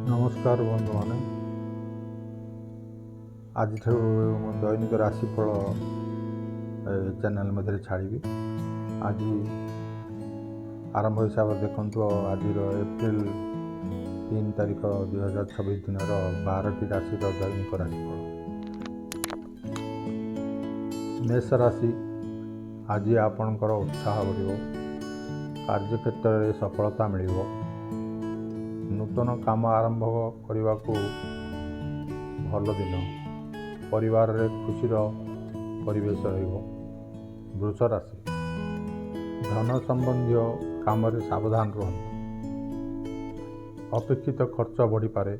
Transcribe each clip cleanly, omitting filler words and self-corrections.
ନମସ୍କାର ବନ୍ଧୁମାନେ, ଆଜିଠାରୁ ମୁଁ ଦୈନିକ ରାଶିଫଳ ଚ୍ୟାନେଲ୍ ମଧ୍ୟରେ ଛାଡ଼ିବି। ଆଜି ଆରମ୍ଭ ହିସାବରେ ଦେଖନ୍ତୁ, ଆଜିର ଏପ୍ରିଲ 3 ତାରିଖ 2026 ଦିନର 12ଟି ରାଶିର ଦୈନିକ ରାଶିଫଳ। ମେଷ ରାଶି, ଆଜି ଆପଣଙ୍କର ଉତ୍ସାହ ବଢ଼ିବ, କାର୍ଯ୍ୟକ୍ଷେତ୍ରରେ ସଫଳତା ମିଳିବ, ନୂତନ କାମ ଆରମ୍ଭ କରିବାକୁ ଭଲ ଦିନ, ପରିବାରରେ ଖୁସିର ପରିବେଶ ରହିବ। ବୃଷ ରାଶି, ଧନ ସମ୍ବନ୍ଧୀୟ କାମରେ ସାବଧାନ ରୁହନ୍ତୁ, ଅପେକ୍ଷିତ ଖର୍ଚ୍ଚ ବଢ଼ିପାରେ,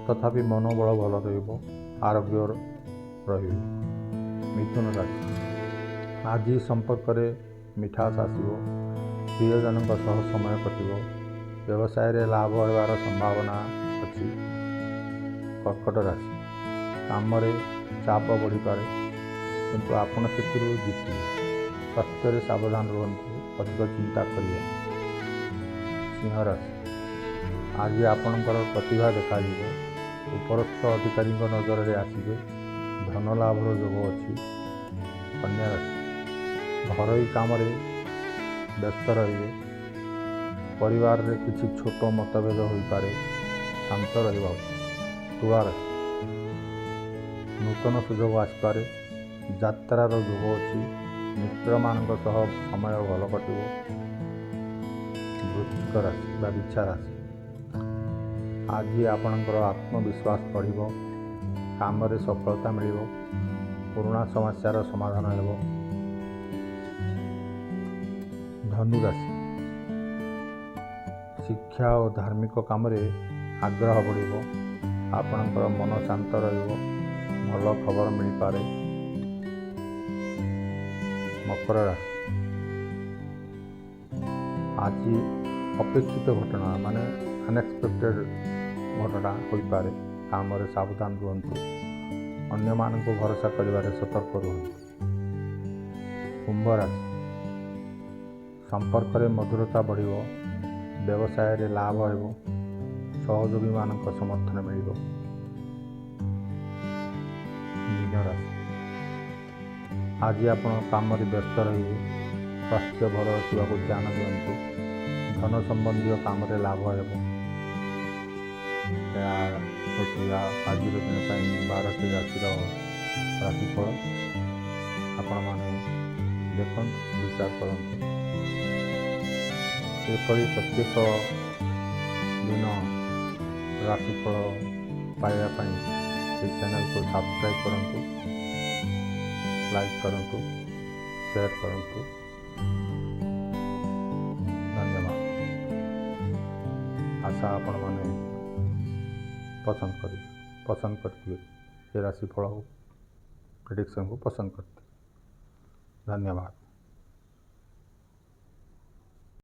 ତଥାପି ମନୋବଳ ଭଲ ରହିବ, ଆରୋଗ୍ୟ ରହିବେ। ମିଥୁନ ରାଶି, ଆଜି ସମ୍ପର୍କରେ ମିଠାସ ଆସିବ, ପ୍ରିୟଜନଙ୍କ ସହ ସମୟ କଟିବ, ବ୍ୟବସାୟରେ ଲାଭ ହେବାର ସମ୍ଭାବନା ଅଛି। କର୍କଟ ରାଶି, କାମରେ ଚାପ ବଢ଼ିପାରେ, କିନ୍ତୁ ଆପଣ ସେଥିରୁ ଜିତିବେ। ସ୍ୱାସ୍ଥ୍ୟରେ ସାବଧାନ ରୁହନ୍ତୁ, ଅଧିକ ଚିନ୍ତା କରିବେ। ସିଂହ ରାଶି, ଆଜି ଆପଣଙ୍କର ପ୍ରତିଭା ଦେଖାଯିବ, ଉପରସ୍ଥ ଅଧିକାରୀଙ୍କ ନଜରରେ ଆସିବେ, ଧନ ଲାଭର ଯୋଗ ଅଛି। କନ୍ୟା ରାଶି, ଘରୋଇ କାମରେ ବ୍ୟସ୍ତ ରହିବେ, ପରିବାରରେ କିଛି ଛୋଟ ମତଭେଦ ହୋଇପାରେ, ଶାନ୍ତ ରହିବା ଉଚିତ। ତୁଳା ରାଶି, ନୂତନ ସୁଯୋଗ ଆସିପାରେ, ଯାତ୍ରାର ଯୋଗ ଅଛି, ମିତ୍ରମାନଙ୍କ ସହ ସମୟ ଭଲ କଟିବ। ବୃଶ୍ଚିକ ରାଶି ବା ବିଛା ରାଶି, ଆଜି ଆପଣଙ୍କର ଆତ୍ମବିଶ୍ୱାସ ବଢ଼ିବ, କାମରେ ସଫଳତା ମିଳିବ, ପୁରୁଣା ସମସ୍ୟାର ସମାଧାନ ହେବ। ଧନୁରାଶି, ଶିକ୍ଷା ଓ ଧାର୍ମିକ କାମରେ ଆଗ୍ରହ ବଢ଼ିବ, ଆପଣଙ୍କର ମନ ଶାନ୍ତ ରହିବ, ଭଲ ଖବର ମିଳିପାରେ। ମକର ରାଶି, ଆଜି ଅପେକ୍ଷିତ ଘଟଣା ମାନେ ଅନଏକ୍ସପେକ୍ଟେଡ଼ ଘଟଣା ହୋଇପାରେ, କାମରେ ସାବଧାନ ରୁହନ୍ତୁ, ଅନ୍ୟମାନଙ୍କୁ ଭରସା କରିବାରେ ସତର୍କ ରୁହନ୍ତୁ। କୁମ୍ଭ ରାଶି, ସମ୍ପର୍କରେ ମଧୁରତା ବଢ଼ିବ, ବ୍ୟବସାୟରେ ଲାଭ ହେବ, ସହଯୋଗୀମାନଙ୍କ ସମର୍ଥନ ମିଳିବ। ମୀନ ରାଶି, ଆଜି ଆପଣ କାମରେ ବ୍ୟସ୍ତ ରହିବେ, ସ୍ୱାସ୍ଥ୍ୟ ଭଲ ରଖିବାକୁ ଧ୍ୟାନ ଦିଅନ୍ତୁ, ଧନ ସମ୍ବନ୍ଧୀୟ କାମରେ ଲାଭ ହେବ। ଏହା ହେଉଛି ଆଜିର ଦିନ ପାଇଁ 12ଟି ରାଶିର ରାଶିଫଳ। ଆପଣମାନେ ଦେଖନ୍ତୁ, ବିଚାର କରନ୍ତୁ। ଏପରି ପ୍ରତ୍ୟେକ ଦିନ ରାଶିଫଳ ପାଇବା ପାଇଁ ଏହି ଚ୍ୟାନେଲକୁ ସବସ୍କ୍ରାଇବ୍ କରନ୍ତୁ, ଲାଇକ୍ କରନ୍ତୁ, ସେୟାର କରନ୍ତୁ। ଧନ୍ୟବାଦ। ଆଶା ଆପଣମାନେ ପସନ୍ଦ କରିଥିବେ, ଏ ରାଶିଫଳ ପ୍ରେଡ଼ିକ୍ସନକୁ ପସନ୍ଦ କରିଥିବେ। ଧନ୍ୟବାଦ।